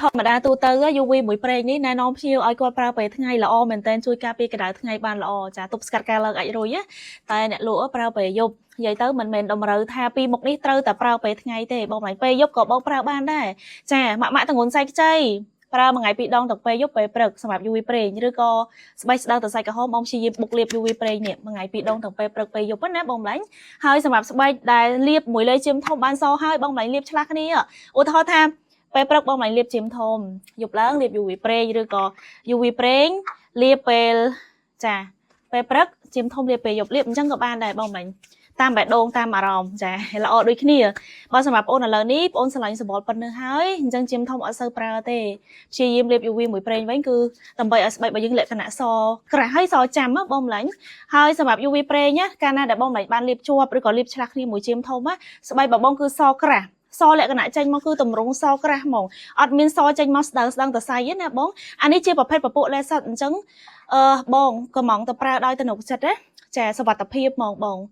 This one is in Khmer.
ធម្មតាទូទៅ UV មួយប្រេងនេះណែនាំភ្ញៀវឲ្យគាត់ប្រើពេលថ្ងៃល្អមែនតើជួយការពារកម្ដៅថ្ងៃបានល្អចាទប់ស្កាត់ការឡើងអាចម៍រុយណាតែអ្នកលក់ប្រើពេលយប់និយាយទៅមិនមែនតម្រូវថាពីមុខនេះត្រូវតែប្រើពេលថ្ងៃទេបងម្លាញ់ពេលយប់ក៏បងប្រើបានដែរចាម៉ាក់ម៉ាក់តងន់សាច់ខ្ចីប្រើមួយថ្ងៃពីរដងទាំងពេលយប់ពេលព្រឹកសម្រាប់ UV ប្រេងឬក៏ស្បែកស្ដើងទៅសាច់ក្រហមបងព្យាយាមបុកលាប UV ប្រេងនេះមួយថ្ងៃពីរដងទាំងពេលព្រឹកពេលយប់ណាបងម្លាញ់ហើយសម្រាប់ស្បែកដែលលាបមួយលេជាមធំបានសហើយបងម្លាញ់លាបឆ្លាស់គ្នាឧទាហរណ៍ថាពេលព្រឹកបងម្លាញ់លាបជាមធំយប់ឡើងលាប UV ប្រេងឬក៏ UV ប្រេងលាបពេលចាពេលព្រឹកជាមធំលាបពេលយប់លាបអញ្ចឹងក៏បានដែរបងម្លាញ់តាមបេះដូងតាមអារម្មណ៍ចាល្អដូចគ្នាបើសម្រាប់បងអូនឥឡូវនេះបងអូនស្រឡាញ់សម្បុរប៉ុណ្ណឹងហើយអញ្ចឹងជាមធំអត់សូវប្រើទេព្យាយាមលាប UV មួយប្រេងវិញគឺដើម្បីឲ្យស្បែករបស់យើងលក្ខណៈសក្រាស់ហើយសចាំណាបងម្លាញ់ហើយសម្រាប់ UV ប្រេងណាកាលណាដែលបងម្លាញ់បានលាបជាប់ឬក៏លាបឆ្លាស់គ្នាមួយជាមធំណាស្បែករបស់បងគឺសក្រាស់សលក្ខណៈចេញមកគឺតម្រង់សក្រាស់ហ្មងអត់មានសចេញមកស្ដើងស្ដើងតសៃទេណាបងអានេះជាប្រភេទពពួកលេសិតអញ្ចឹងអឺបងកំងទៅប្រើដោយទំនុកចិត្តណាចាសវត្ថភាពហ្មងបង។